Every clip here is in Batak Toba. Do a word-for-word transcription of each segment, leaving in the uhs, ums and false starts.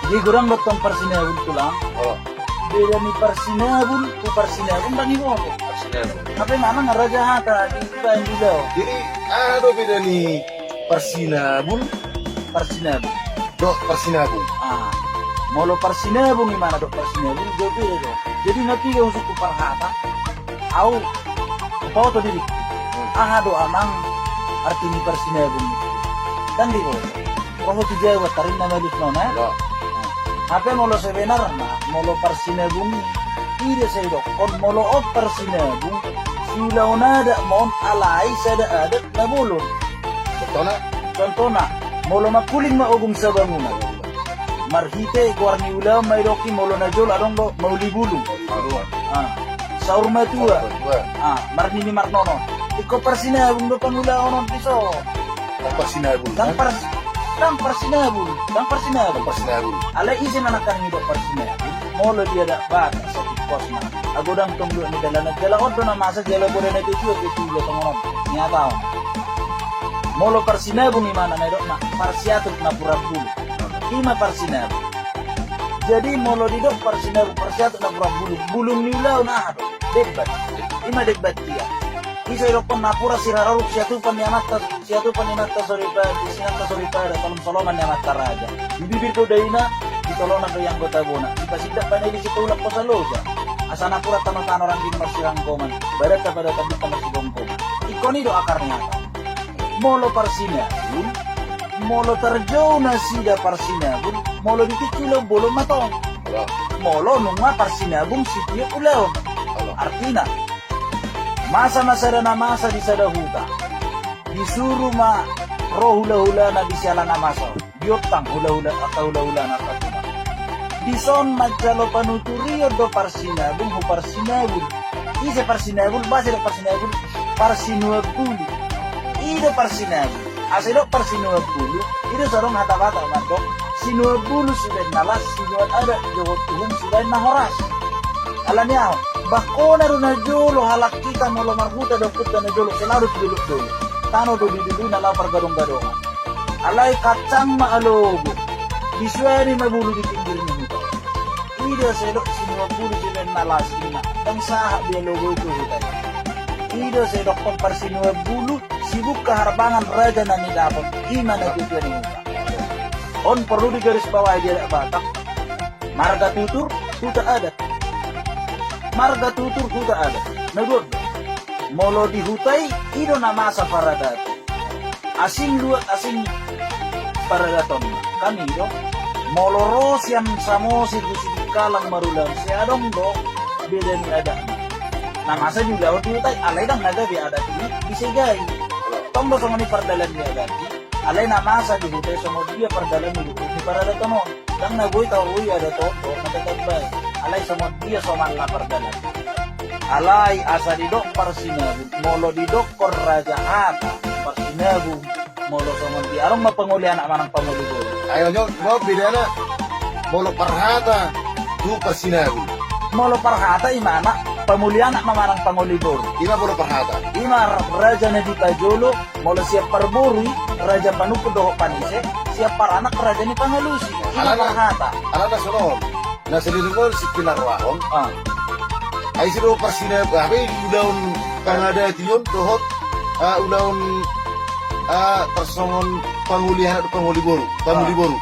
Jadi godang do tong parsinabul, Tulang. Oh. Beda ni parsinabul tu parsinabung ndang diboto. Parsinabung. Hape memang raja hata di, di ulaon. Jadi, aha do beda ni parsinabul? Parsinabung. Dohot parsinabung. Ah. Molo parsinabung imana dohot parsinabung, jauh beda do. Jadi, na tiga husungkun parhata. Au, hupaboto diri. Hmm. Aha do amang arti ni parsinabung? Kan di bawah. Roh tu Jawa, tarinna malus nona. Yo. Hape molo sebenarna, molo parsinabung i, i do sai dokkon, molo on parsinabung, siulaon adat ma on, alai sada adat na bolon. Contohna? Contohna, molo mangkuling ma ogung sabangunan. Marhite goar ni ulaon ma didok i, molo na jolo adong do mauli bulung. Mauli bulung. Ah. Saur matua. Saur matua. Ah, marnini marnono. Ingkon parsinabung do pangulaon on dison. Ndang parsinabul, ndang kan? Pars-, ndang parsinabul, ndang parsinabul. Ndang parsinabul. Alai ise ma nangkaning didok parsinabul? Molo di adat Batak, saotik pos ma. Ago ndang tong dua ni dalan, jala on do na masa, jala boda na tutua, tutua tongon on. Nyata on. Molo parsinabung imana na didok ma, parsiatut na pura bulung. I ma parsinabung. Jadi molo didok parsinabung, parsiatut na pura bulung, bulung ni ulaon aha do? Debat. I ma debat ia. Ise dokkon na pura siraroruk siatupan ni amanta, siatupan ni amanta soripada, si amanta soripada, solom-soloman ni amanta raja. Di bibir do daina, di tolonan do i anggota bona. Dipasindak bana i di Sitoulak Posa Loja. Asa na pura tano-tano rangging marsirangkoman, badanta pada tandukta marsibongkoman. Ingkon i do akar ni hata. Molo parsinabul, molo tarjou nasida parsinabul, molo di tingki ulaon bolon ma tong. Molo nunga parsinabung sitiop ulaon. Artina, masa ma sada na masa di sada huta. Disuru ma ro hula-hulana di siala na masa on. Diontang hula-hula, angka hula-hulana angka tulang. Dison manjalo panuturion do parsinabung hu parsinabul. Ise parsinabul, boasa didok parsinabul? Parsinuan bulu. I do parsinabul. Asa didok parsinuan bulu, i do so adong hata Batak mandok, sinuan bulu sibaen na las, sinuan adat dohot uhum sibaen na horas. Alani aha? Bangkona do na jolo halak hita molo marhuta dohot na jolo, sai laho do tu dolok-dolok. Tano do dilului na laho pargadong-gadongan. Alai kacang ma alogo, disuani ma bulu di pinggir ni huta. I do sai didok sinuan bulu sibaen na las, i ma. Ndang sahat be alogo i tu huta i. I do sai didokkon parsinuan bulu, sibungka harbangan raja na nidapot, i ma na tutua ni huta. On porlu digarisbawahi di adat Batak. Marga tutur, huta adat. Marga tutur, huta adat. Na dua on do. Molo di huta i, i do na masa paradaton. Asing luat, asing paradaton. Kan i do. Molo ro sian Samosir tu Sidikalang marulaon, sai adong do beda ni adat. Na masa di ulaon di huta i, alai ndang na gabe adat i disegai. Tong do songon i pardalan ni adat i. Alai na masa di huta i songon dia pardalan ni huta i paradaton on. Ndang na boi taorui adat on, on na tetap baen. Alai songon dia somalna pardalan. Alai asa didok parsinabung, molo didokkon raja hata, parsinabung, molo songon dia adong ma pangoli anak manang pangoli boru. Ai on jo, molo bedana, molo parhata tu parsinabung. Molo parhata imana, pangoli anak ma manang pangoli boru. I ma molo parhata. I ma raja na di pajolo, molo sian parboru i, raja panungkun dohot panise, sian paranak raja ni pangalusi. I ma parhata. Alana songon on. Na saleleng on si pinarrohahon. Ah. Ai ise do parsinabung, hape di ulaon pangadation dohot, ah, ulaon, ah, tarsongon pangoli anak dohot pangoli boru, pangoli boru.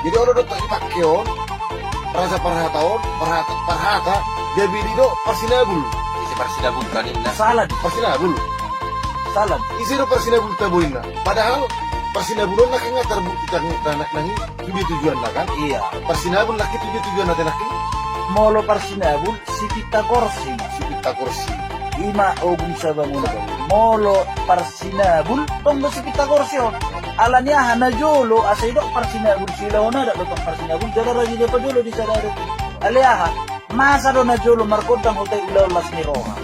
Jadi olo do dipake on, raja parhata on, parhata, parhata, gabe didok parsinabul. Ise parsinabul kan ninna? Sala do. Parsinabul. Sala do. Ise do parsinabul taboina? Padahal parsinabul on nangkin nga tarbukti tang-, tang-, nangkin tu dia tujuanna kan? Iya. Parsinabul nangkin tu dia tujuanna te nangkin? Molo parsinabul, si Pitakorsi. Si Pitakorsi. I ma ogung sabangunan. Molo parsinabul, tong do si Pitakorsi on. Alani aha na jolo, asa didok parsinabul, siulaon adat do tong parsinabul, jala raja dia pajolo di sada adat. Alai aha? Masa do na jolo margondang huta i ulaon las ni roha.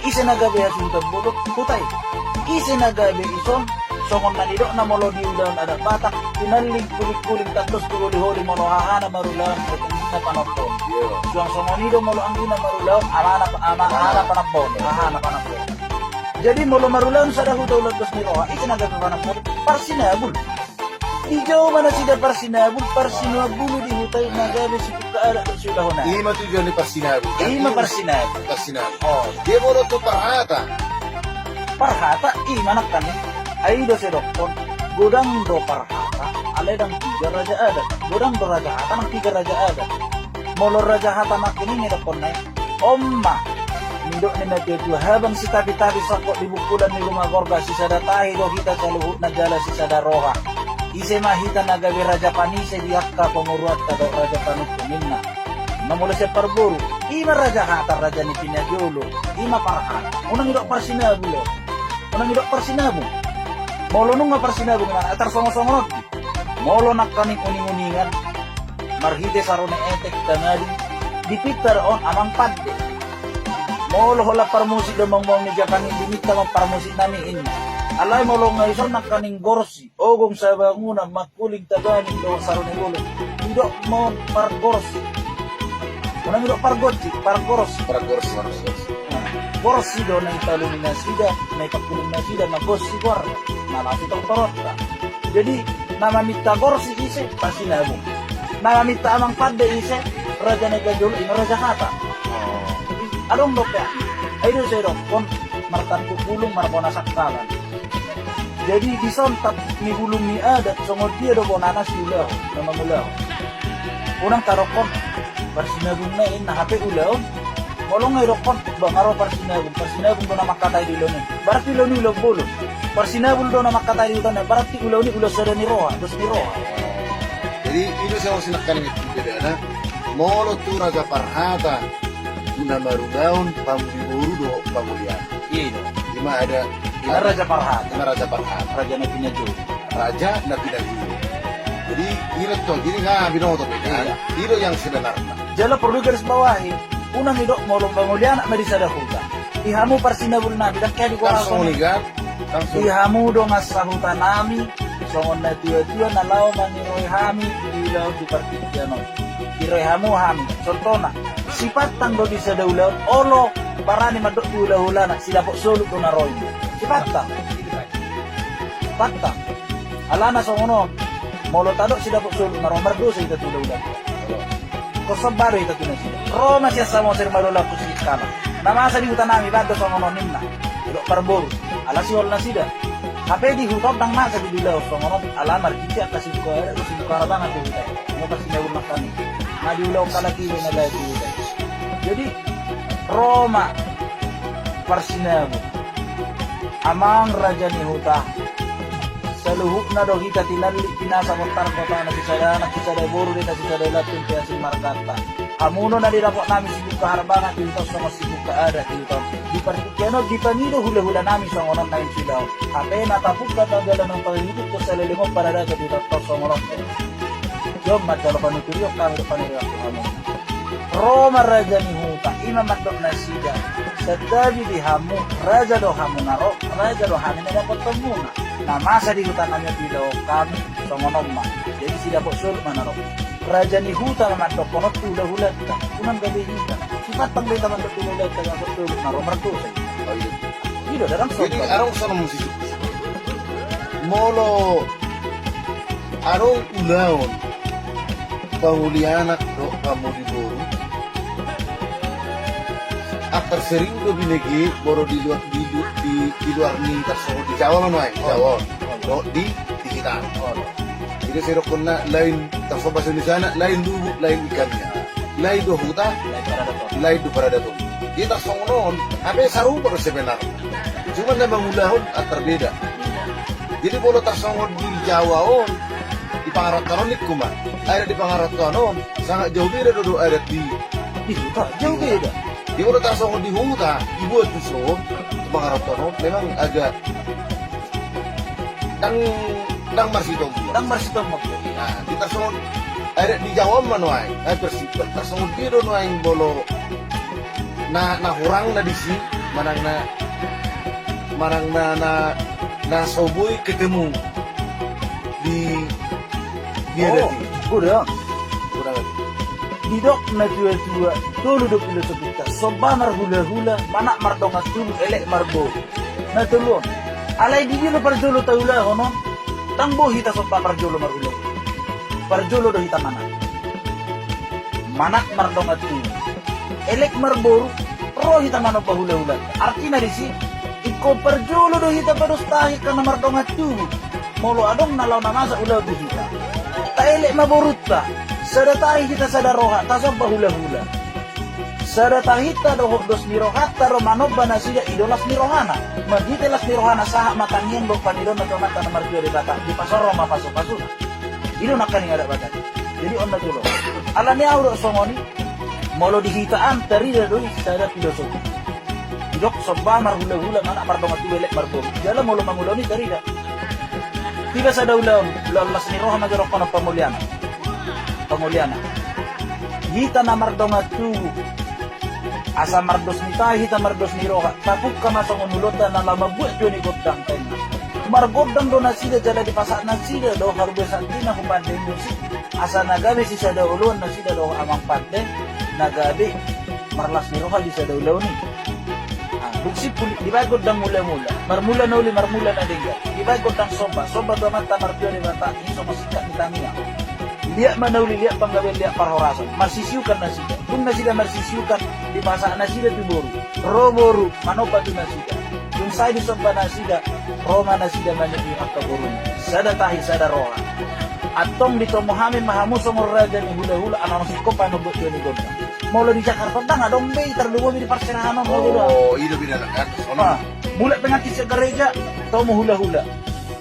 Ise na gabe hasuhuton bolon? Huta i. Ise na gabe ison? Songon na nidokna molo di ulaon adat Batak, tinallik kuling-kuling tandos tu holi-holi molo hahana marulaon, anggi na panompoon. Suang songon i do molo anggi na marulaon, amana, ama-, amana panompoon, hahana panompoon. Jadi molo marulaon sada huta ulaon las ni roha, ise na gabe panompoon? Parsinabul. Dijou ma nasida parsinabul, parsinabul di huta i na gabe sipungka adat dohot siulahon adat. Ima tujuan ni parsinabul, kan? Ima parsinabul. Parsinabul. Oh. Dia molo tu parhata. Parhata, ima nangkaning. Ai do sai dokkon. Godang do parhata, alai ndang piga raja adat. Godang do raja hata, ndang piga raja adat. Molo raja hata nangkining i dokkon na i. On ma nidok ni na tua-tua, habang sitapi-tapi songkop di bungkulan ni ruma gorga, sisada tahi do hita saluhutna jala sisada roha. Ise ma hita na gabe raja panise di angka pamoruonta dohot raja panungkun ninna. Ima molo sian parboru, ima raja hata, raja ni pinajolo, ima parhata. Unang idok parsinabul on. Unang idok parsinabung. Molo nunga parsinabung, ima na tarsongon-songon on. Molo nangkaning uning-uningan, marhite sarone etek, tanadi, dipinta do on amang pande. Molo holan parmusik do mangmang ni jakan i, diminta ma parmusik nami inna. Alai molo nga ison nangkaning gorsi, ogong sabangunan, mangkuling tabaning dohot sarone bolon, idok ma on pargorsi. Unang idok pargonsi, pargorsi. Pargorsi, pargorsi. Nah, gorsi do na ipalumi nasida, na ipangkuling nasida, na gorsi goarna, na laos i tongtoronta. Jadi, na maminta gorsi ise, parsinabung. Na maminta amang pande ise, raja na pinajolo, ima raja hata. Oh. Adong dope. Ai do sai dokkon, martanduk bulung, marbona sangkalan. Jadi, di sontap ni bulung ni adat, songon dia do bonana siulahon, na mangulahon. Unang tadokkon, parsinabung na inna hape ulaon. Molo nga idokkon, bah, nga ro parsinabung, parsinabung do na mangkatai di ulaon i. Berarti ulaon i ulaon bolon. Parsinabul do na mangkatai di ulaon i, berarti ulaon i ulaon sada ni roha, dos ni roha. Jadi, i do sai songon i nangkaning bedana. Molo tu raja parhata, na marulaon pamuli boru dohot pamuli anak. Iya. Ima ada, ima raja parhata. Ima raja parhata. Raja na pinajolo. Raja na pinajolo. Jadi, i do tu, jadi nga binoto be kan. Iya. I do yang sebenarna. Jala porlu garis bawahi. Unang idok molo pamuli anak ma di sada huta. Di hamu parsinabul nami, ndang hea di goarna. Langsung ligat. Langsung. Di hamu dongan sahuta nami, songon na tua-tua na laho maniroi hami di ulaon di partingkian on. Tiroi hamu hami, contohna, Sipantang do di sada ulaon, olo barani mandok di hula-hulana, si Dapot Solut do na ro i. Sipantang. Sipantang. Alana songon on, molo tadok si Dapot Solut na ro, mardosa hita tu hula-hula. Ingkon somba do hita tu nasida. Ro ma sian Samosir madolahon Singkalang. Na masa di huta nami, baen do songon on ninna. Didok parboru, ala sihol nasida. Hape di huta on ndang masa diulahon songon on, ala marhite angka sibuk adat, sibuk harbangan di huta i. Nga parsinabul nangkaning. Nga diulahon halak i be na lae di huta i. Jadi, ro ma parsinabul. Amang raja ni huta. Saluhutna do hita tinallik, tinasa, bontar, kotana, sisada anak, sisada boru, deta sisada lantun, pe asing marganta. Hamu do na didapot nami sibuk haharbangan di huta on songon sibuk adat di huta on. Di partingkian on dipangido hula-hula nami songon on naeng siulahon. Hape na tapungka na jala na pangihut do saleleng on paradaton di huta on songon on. Jom manjalo panuturion hami dohot panirion tu hamu. Ro ma raja ni huta, ima mandok nasida. Santabi di hamu, raja do hamu na ro, raja do hami na dapothonmuna. Na masa di huta nami on diulahon hami songon on ma. Jadi si Dapot Solut ma na ro. Raja ni huta ma mandokkon on tu hula-hulanta. Unang gabe hita. Sipantang do hita mandok tu hula-hulanta Dapot Solut na ro, mardosa i. Oh, iya. I do, ndang somba. Jadi adong songon musik. Molo adong ulaon pamuli anak dohot pamuli boru. Antar sering do binege molo di luar, di lu-, di, di luar ni tarsongon di Jawa ma nuaeng, Jawa on. Dohot di, di hita. Jadi sai dokkonna lain, tarsongon bahasa Indonesiana, lain lubuk, lain ikannya. Lain do huta, lain paradaton. Lain do paradaton. Jadi tarsongon on, hape sarupa do sebenarna. Cuma na mangulahon antar beda. Jadi molo tarsongon di Jawa on, di Pangarantoan on ningku ma. Adat di Pangarantoan on, sangat jauh beda do dohot adat di, di huta, jauh beda. Jadi molo tarsongon di huta, dibuat dison, di Pangarantoan on, memang agak ndang, ndang marsitombur. Ndang marsitombur. Nah, di tarsongon, adat di Jawa on ma nuaeng, eh, persi-, tarsongon dia do nuaeng molo na, na hurang na disi, manang na, manang na, na, na so boi ketemu di, di adat i. Oh, godang. Godang. Didok na tua-tua, tolu do filosofinta, somba marhula-hula, manat mardongan tolu, elek marboru. Na tolu on. Alai di dia do parjolo taulahon on? Ndang boi hita somba parjolo marhulahula. Parjolo do hita manat. Manat mardongan tubu. Elek marboru, ro hita manomba hulahula. Artina disi, ingkon parjolo do hita pados tahi angka na mardongan tubu. Molo adong na laho na masa ulaon di hita, taelek ma borunta. Sada tahi hita, sada roha, tasomba hulahula. Sada tahinta dohot dos ni rohanta do manomba nasida, i do las ni rohana. Marhite las ni rohana sahat ma tangiang dohot pangidoanna tu Amanta na martua Debata, dipasahat ma pasupasuna. I do nangkaning adat Batak. Jadi on na jolo. Alani ahu do songon i, molo di hita an tarida do i sada filosofi. Didok somba marhulahula, manat mardongan tubu, elek marboru. Jala molo mangulahon i tarida. Tiba sada ulaon, ulaon las ni roha ma jolo on pamoliana. Pamoliana. Hita na mardongan tubu, asa mardos ni tahi hita, mardos ni roha, tapungka ma songon ulaonta na laho mambuat tua ni gondang, tainna. Margondang do nasida jala dipasahat nasida do haruba santina hu pande musik, asa na gabe sisada oloan nasida dohot amang pande, na gabe marlas ni roha di sada ulaon i. Ah, dung simpul i, dibaen gondang mulamula, marmula na uli, marmula na denggan, dibaen gondang somba, somba tu Amanta martua Debata, i songon singkat ni tangiang. Liat ma na uli, liat panggabean, liat parhorasan. Marsisiukan nasida. Dung nasida marsisiukan, dipasahat nasida tu boru. Ro boru, manomba tu nasida. Dung sae disomba nasida, ro ma nasida manyogot angka boruna. Sada tahi, sada roha. Antong ditomu hami ma hamu songon raja ni hulahula, ala naung singkop hami mambuat tua ni gondang. Molo di Jakarta ndang adong be i, tarlumobi di parserahan on. Oh, i do binaen kan. Ah, mulak pengantin sian gareja, tomu hulahula.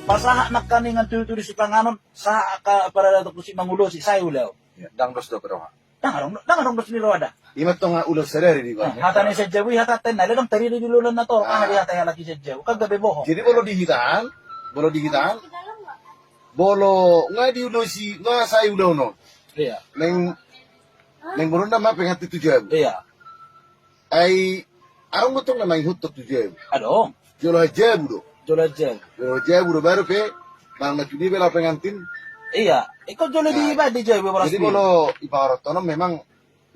Pasahat nangkaningan tudutudu sipanganon, sahat angka paradaton, musik, mangulosi, sae ulaon. Ndang dos dope roha. Ndang adong, ndang adong dos ni roha da. I ma antong ulaon sadari di bang. Hata ni sian jabu i, hata ten na le dong tarida di ulaon na torop, aha di hata halak i sian jabu, kan gabe bohong. Jadi molo di hita an, molo di hita an, molo nga diulosi, nga sae ulaon on. Iya. Naeng, naeng borunta ma pengantin tu jabu. Iya. Ai adong do tong na mangihuthon tu jabu. Adong. Jolo jabu do. Jolo jabu. Jolo jabu do, baru pe manang na tu dia be laho pengantin. Iya, ingkon jolo dibaen di jabu. Jadi molo ibarathonon memang,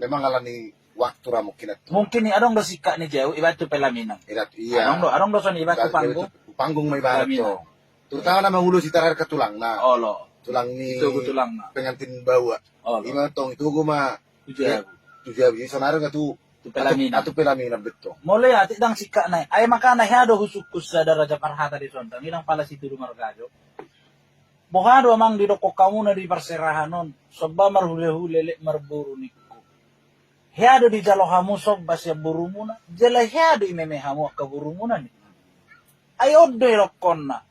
memang alani waktu ra mungkin. Mungkin i adong do singkat ni jabu ibaen tu pelaminan. Iya. Adong do, adong do songon i ibaen tu panggung. Panggung ma ibaen tu. Terutama na mangulosi tarakhir ke tulangna. Olo. Tulang ni pengantin baoa. Olo. I ma antong itogu ma tu jabu. Tu jabu. Jadi sonari nga tu pelaminan. Atu pelaminan betul. Molo i atik ndang singkat na i. Ai makana hea do husungkun sada raja parhata di son, ndang i ndang pala situdu margajo. Boha do amang didokkon hamuna di parserahan on, somba marhulahula, elek marboru ningku. Hea do dijalo hamu somba sian borumuna, jala hea do imeme hamu angka borumuna ningku. Ai on do idokkonna.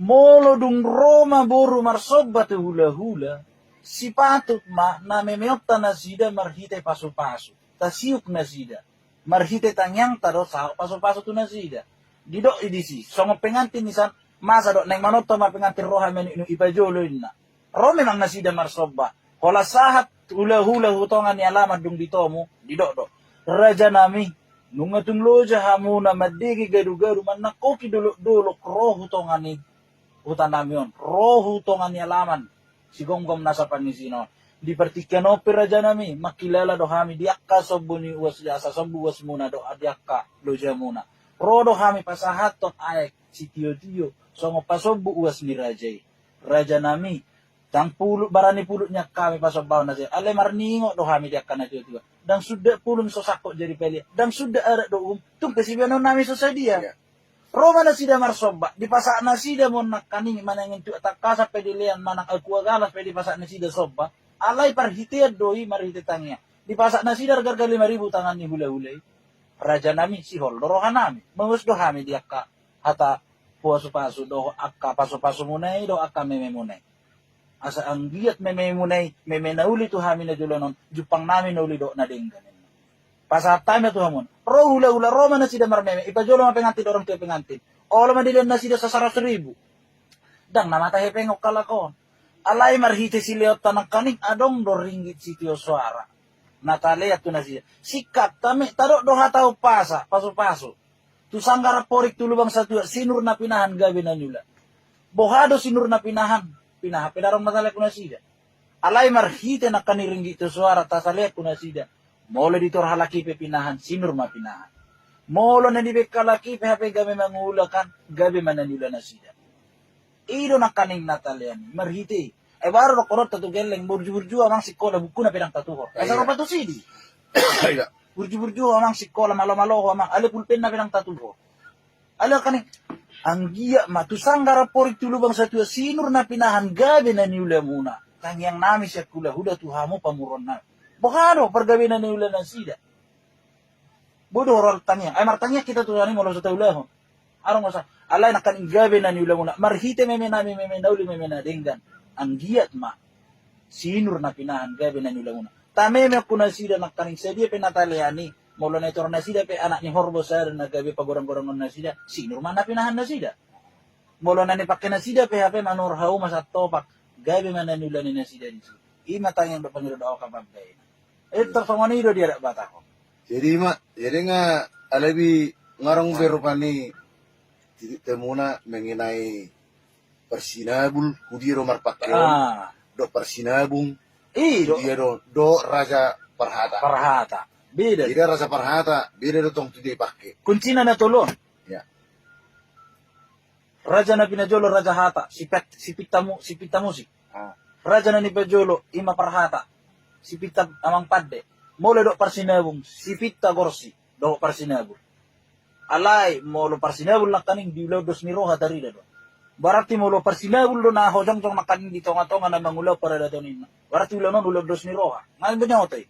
Molo dung ro ma boru marsomba tu hulahula, sipatut ma na memeonta nasida marhite pasupasu. Tasiuk nasida. Marhite tangiangta do sahat pasupasu tu nasida. Didok i disi, songon pengantin i san, masa do naeng manortor ma pengantin ro hami, ipajolo inna. Ro memang nasida marsomba. Holan sahat hulahula hu tonga ni alaman dung ditomu, didok do. Rajanami, nunga tung loja hamuna mandege gadugadu, manangkoki dolokdolok ro hu tonga ni hutanami on, ro hu tonga ni alaman sigomgom nasa pangisina on. Di partingkian on pe rajanami, mangkilala do hami di angka sombu ni uas, asa sombu uasmuna dohot di angka lojamuna. Ro do hami pasahathon aek sitiotio songon pasombu uas ni raja i. Rajanami, ndang pulut, barani pulut nian hami pasombahon na jae. Alai marningot do hami di angka na tuatua. Ndang sundat pulung so sangkot jadi palian. Ndang sundat adat dohot uhum, tung pe sibahenonnami so sadia. Ro ma nasida marsomba, dipasahat nasida ma on nangkaning, manang intuak tangkasan pe dilean, manang aqua galas pe dipasahat nasida somba. Alai parhitean do i marhite tangiang. Dipasahat nasida arga-arga lima ribu tangan ni hulahula i. Rajanami, sihol do rohanami. Mauas do hami di angka hata pasupasu dohot angka pasupasumuna i dohot angka mememuna i. Asa anggiat mememuna i, meme na uli tu hami na joloan on, jumpangnami na uli dohot na denggan. Pasahat hami ma tu hamu on. Ro hulahula, ro ma nasida marmeme, ipajolo ma pengantin dohot orang tua pengantin. Olo ma dilean nasida sasaratus ribu. Ndang na mata hepeng on halak on. Alai marhite sileonta nangkaning adong do ringgit sitio soara na talean tu nasida. Singkatta, tadok do hata umpasa, pasupasu. Tu sanggar amporik, tu lubang satua, sinur na pinahan gabe na niula. Boha do sinur na pinahan? Pinahan pe daong na talean tu nasida. Alai marhite nangkaning ringgit sitio soara talean tu nasida. Molo ditor halak i pe pinahan, sinur ma pinahan. Molo na dibaen halak i pe hape gabe mangula kan, gabe ma na niula nasida. I do nangkaning na talean i marhite i. Ai baru dohonon ta tu gelleng, burju-burju amang sikola, bukuna pe ndang tatuhor. Ai sarupa tusi do i. Burju-burju amang sikola, malo-malo amang, alai pulpenna pe ndang tatuhor. Alai nangkaning, anggiat ma tu sanggar amporik tu lubang satua, sinur na pinahan gabe na niulamuna. Tangiang nami sian hulahuda tu hamu pamoruon nami. Boha do pargabe na niula nasida? Boi do huroha tangiang. Ai martangiang hita tu Tuhan i molo so taulahon. Adong masa. Alai nangkaning gabe na niulamuna marhite meme nami, meme na uli, meme na denggan. Anggiat ma sinur na pinahan gabe na niulamuna. Tameme tu nasida nangkaning sadia pe na talean i. Molo na itor nasida pe anak ni horbo sada na gabe pagodang-godangon nasida, sinur ma na pinahan nasida. Molo na nipake nasida pe hape manuhor hauma satopak, gabe ma na niula ni nasida disi. I ma tangiang dohot pangido dohot pambahenan. Intor songon i do di adat Batak on. Jadi ma, jadi nga alai nunga adong be rupani titik temuna mengenai parsinabul, tu dia do marpangke on, dohot parsinabung, tu dia do, dohot raja parhata. Parhata. Beda. Beda raja parhata, beda do tong tu dia dipangke. Kuncina na tolu on. Ya. Raja na pinajolo raja hata, sipit-, sipinta mu-, sipinta musik. Raja na nipajolo i ma parhata, sipinta amang pande. Molo dohot parsinabung, sipinta gorsi dohot parsinabul. Alai molo parsinabul nangkaning di ulaon dos ni roha tarida do. Berarti molo parsinabul do na ho jongjong nangkaning di tonga-tonga na mangulahon paradaton inna, berarti ulaon on ulaon dos ni roha. Nga binoto i.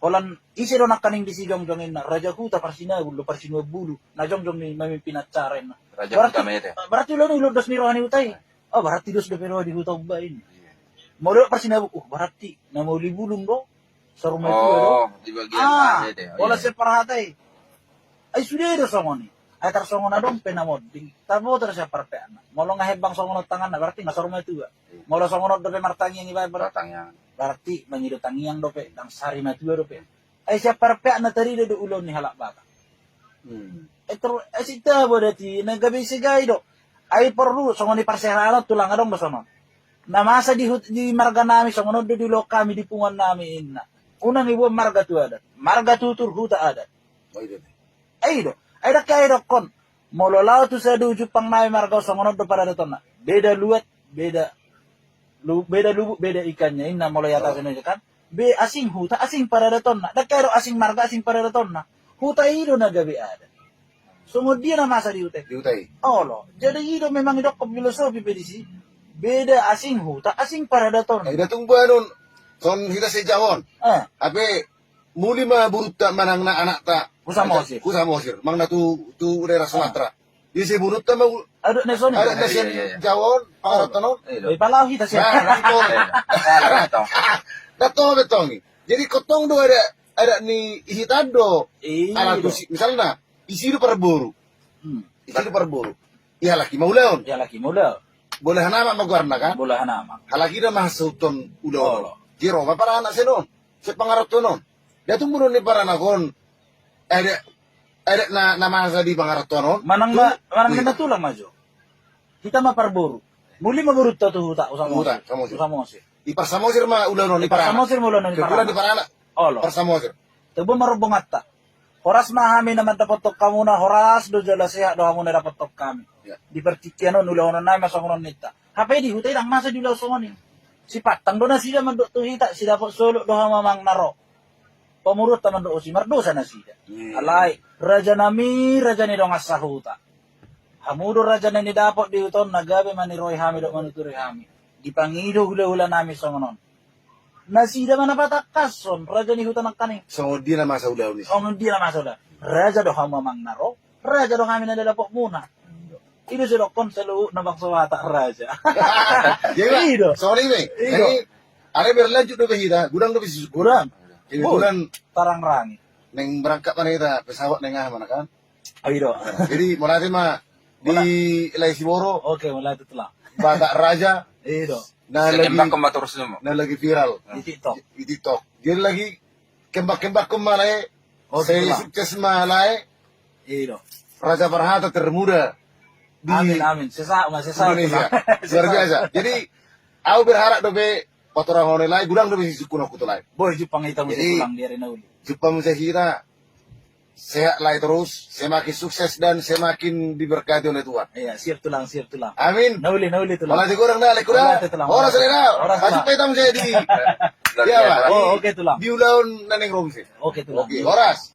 Holan ise do nangkaning disi jongjong inna, raja huta parsinabul do, parsinuan bulu na jongjong ni mamimpin acara inna. Raja huta ma i. Berarti ulaon on ulaon dos ni roha ni huta i. Oh, berarti dos dope roha di huta umbahen. Molo dohot parsinabung, oh, berarti na mauli bulung do, saur matua do. Di bagian ah, molo sian parhata i. Ai sude do songon i. Ai tarsongon adong pe na monding, taboto do sian parpeakna. Molo nga hembang songon on tanganna, berarti nga saur matua. Molo songon on dope martangiang ibaen, berarti mangido tangiang dope, ndang sari matua dope. Ai sian parpeakna tarida do ulaon ni halak Batak. Ai tor, ai sinta bo dati na gabe segai do. Ai porlu songon i parseharaan on tulang adong do songon on. Na masa di hut-, di marga nami songon on do di ulaon hami di punguan nami inna. Unang iboan marga tu adat. Marga tutur huta adat. Ai do. Ai ndang hea dohonon. Molo laho tu sada jumpang nami marga on songon on do paradatonna. Beda luat, beda lu-, beda lubuk, beda ikannya. Inna molo i atas inna kan. Be asing huta, asing paradatonna. Ndang hea do asing marga, asing paradatonna. Huta i do na gabe adat. Songon dia na masa di huta i. Di huta i. Olo. Jadi i do memang idokkon filosofi pe disi. Beda asing huta, asing paradatonna. Ai da tung banon. Songon hita sian Jawa on. Eh. Ape muli ma borunta manang na anakta. Hu Samosir. Hu Samosir. Manang na tu, tu daerah Sumatera. Ise borunta ma u-, adat na sian Jawa on, pangarantoan on. Ipalaho hita sian. Nah, gitu. Nah, tong. Nah, tong, tong. Jadi kotong do adat, adat ni hita do. Iya. Alat musik, misalna, isi do parboru. Hmm. Isi do parboru. Ihalaki ma ulaon. Ihalaki ma ulaon. Bolahan amak ma goarna kan? Bolahan amak. Halak i do ma hasauton ulaon. Olo. Jadi ro ma paranak sian on. Sian pangarantoan on. Ndang tung boru ni paranak on. Adat, adat na, na masa di pangarantoan on. Manang ma, manang na tulang ma jo. Hita ma parboru. Muli ma borunta tu huta, Samosir. Huta, Samosir. Samosir. Di Parsamosir ma ulaon on, di paranak. Parsamosir ma ulaon on, di paranak. Kebetulan di paranak. Olo. Parsamosir. Tabo ma rombonganta. Horas ma hami na mandapothon hamuna, horas do jala sehat do hamu na dapothon hami. Ya. Di partingkian on ulahonon nami ma songon on ninta. Hape di huta i ndang masa di ulaon songon i. Sipantang do nasida mandok tu hita, sidapot solo do hamu amang na ro. Pamoruonta mandok usi, mardosa nasida. Iya. Alai, raja nami, raja ni dongan sahuta. Hamu do raja na nidapot di huta on, na gabe ma niroi hami dohot manuturi hami. Dipangido hulahula nami songon on. Nasida ma na patangkashon, raja ni huta nangkaning. Songon dia na masa ulaon i. Songon dia na masa ulaon. Raja do hamu amang na ro, raja do hami na nidapotmuna. I do sidokkon saluhutna bangso Batak raja. Jadi, i do. Songon i do. I do. Jadi, alai berlanjut dope hita, godang dope sisungkun. Godang. Jadi, godang. Tarang rangi. Naeng berangkat ma hita, pesawat naeng aha ma kan. Oh, i do. Jadi, mauliate ma di Lae Siboro. Oke, mauliate tulang. Batak Raja. I do. Na lagi, na lagi viral. Di TikTok. Di TikTok. Jadi lagi kembang-kembang ma Lae. Oke, tulang. Sukses ma Lae. I do. Raja Parhata termuda di Indonesia. Amin, amin. Sesaut ma, sesaut, tulang. Luar biasa. Jadi, au berharap dope patorang on Lae, godang dope sisungkunonku tu Lae. Boi, jumpang hita muse tulang di ari na uli. Jumpang muse hita. Sehatlah terus, semakin sukses dan semakin diberkati oleh Tuhan. Iya, siap tulang, siap tulang. Amin. Nauli, nauli tulang. Malah digoreng dah, lek kurang. Horas tulang. Horas, Lek. Horas, Kasih tulang. Petang saya di. Ya, Pak. Oh, oke tulang. Di ulaon na naeng ro muse. Oke tulang. Oke, horas.